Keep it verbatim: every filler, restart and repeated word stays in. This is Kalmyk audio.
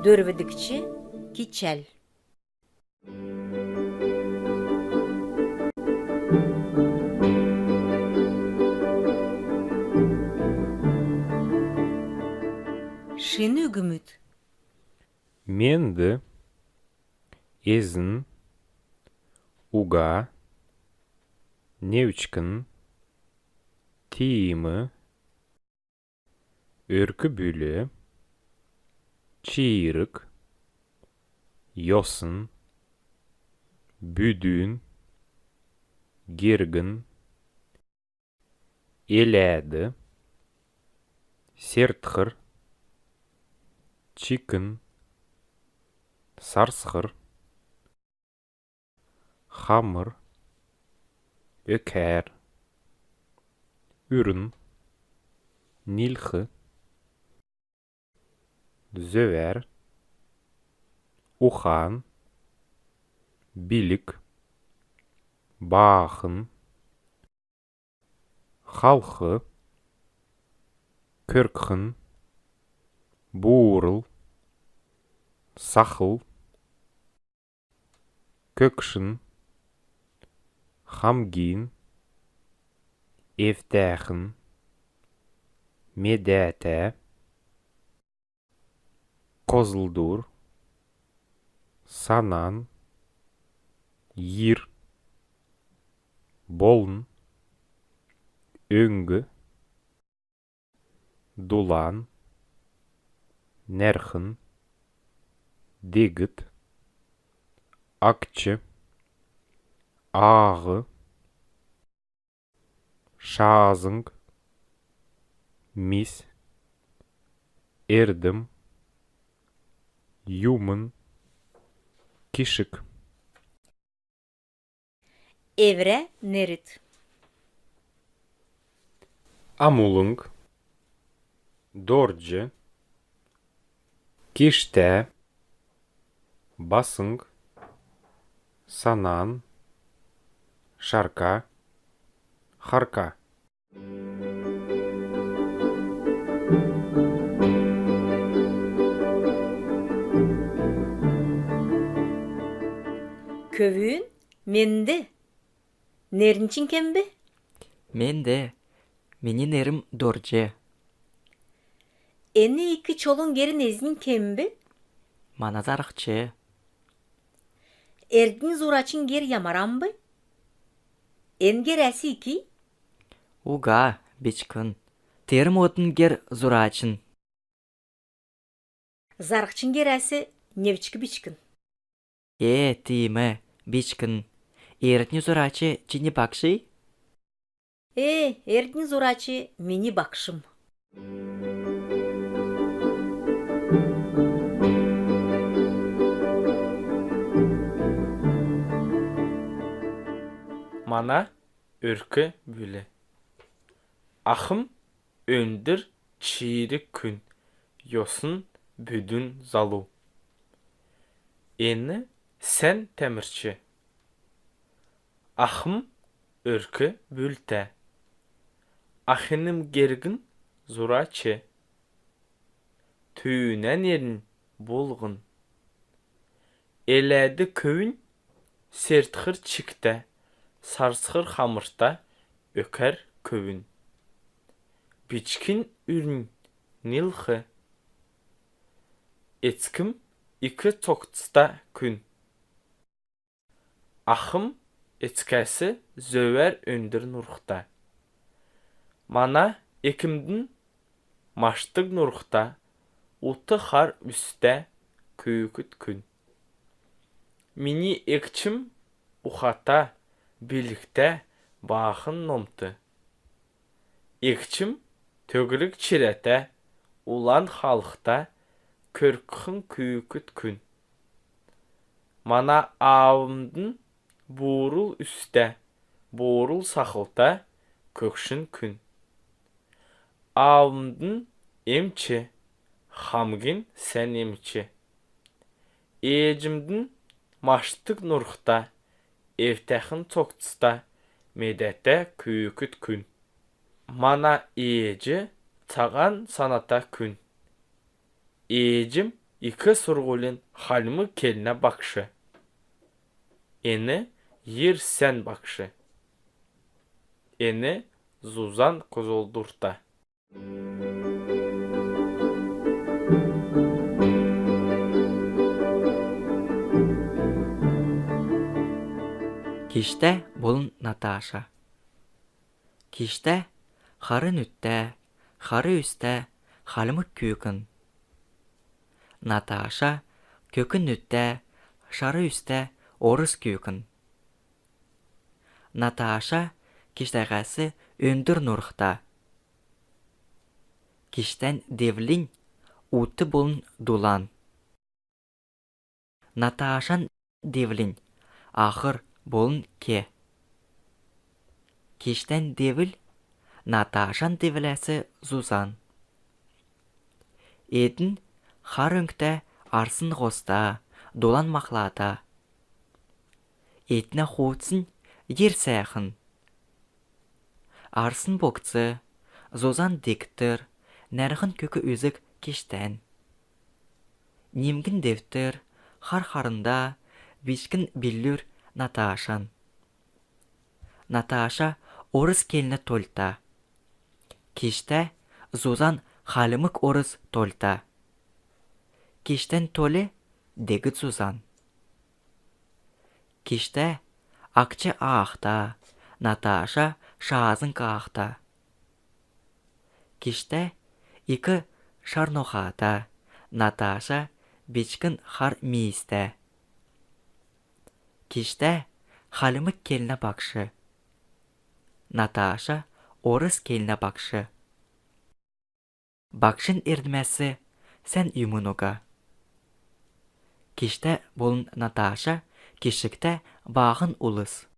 Дөрвдгч кичәл. Шин үгмүд. Менд, эзн, уга, невчкн, тиим, өрк-бүл, чиирг, йосн, бүдүн, гергн, эләд, сертхр, чикн, сарсхр, хамр, өкәр, үрн, нилх, зөвәр, ухан, билг, баахн, халх, көркхн, буурл, сахл, көгшн, хамгин, эвтәхн, медәтә, козлдур, санан, йир, болн, өңг, дулан, нәрхн, дегд, акч, ааһ, шаазң, мис, эрдм, юмн, кишг. Эврә нерд. Амулң, дорҗ, кишгтә, басң, санан, шарка, харка. Көвүн, менд. Нернь чигн кемб? Менд. Мини нерм Дорҗ. Эн ик чолун герин эзнь кемб? Мана зарһч. Эрднь зурачин гер ямаранб? Эн герәс ики? Уга, бичкн. Тер модн гер зурачин. Зарһчин герәс невчк бичкн. Э, тиим, бичкн. Эрднь зурач чини багший? Э, эрднь зурач мини багшм. Мана өрк-бүл. Ахм өндр чиирг күн, йосн бүдүн залу. Эн сән тәмрч. Ахм өрк-бүлтә. Ахинм гергн зурач. Түүнә нернь Булһн. Эләд көвүн сертхр чиктә, сарсхр хамрта, өкәр көвүн. Бичкн үрнь Нилх. Эцкм ик цогцта күн. Ахм эцкәс зөвәр өндр нурһта. Мана экмдн маштг нурһта, ут хар үстә күүкд күн. Мини эгчм ухата, билгтә, баахн номт. Эгчм төгрг чирәтә, улан халхта, көркхн күүкд күн. Мана аавмдн буурл үстә, буурл сахлта, көгшн күн. Аавмдн эмч, хамгин сән эмч. Ээҗмдн маштг нурһта, эвтәхн цогцта, медәтә күүкд күн. Мана ээҗ цаһан саната күн. Ээҗм Ик сурһулин хальмг келнә багш. Эн йир сән багш. Эн Зузан Козлдурта. Кишгтә болн Наташа. Кишгтә — хар нүдтә, хар үстә хальмг күүкн. Наташа — көк нүдтә, шар үстә орс күүкн. Наташа кишгтәһәс өндр нурһта. Кишгтән девлнь ут болн дулан. Наташан девлнь ахр болн ке. Кишгтән девл Наташан девләс зузан. Эдн хар өңгтә, арсн һоста, дулан махлата. Эднә хувцнь йир сәәхн. Арсн богц, зузан дегтр, нәрһн көк үзг кишгтән. Нимгн девтр, хар харнда, бичкн биллүр Наташан. Наташа орс келнә тольта. Кишгтә зузан хальмг орс тольта. Кишгтән толь дегд зузан. Кишгтә акч аахта, Наташа шаазң аахта. Кишгтә ик шар нохата, Наташа бичкн хар миистә. Кишгтә хальмг келнә багш. Наташа орс келнә багш. Багшин эрдмәс сән юмн уга. Кишгтә болн Наташа кишгтә баахн улс.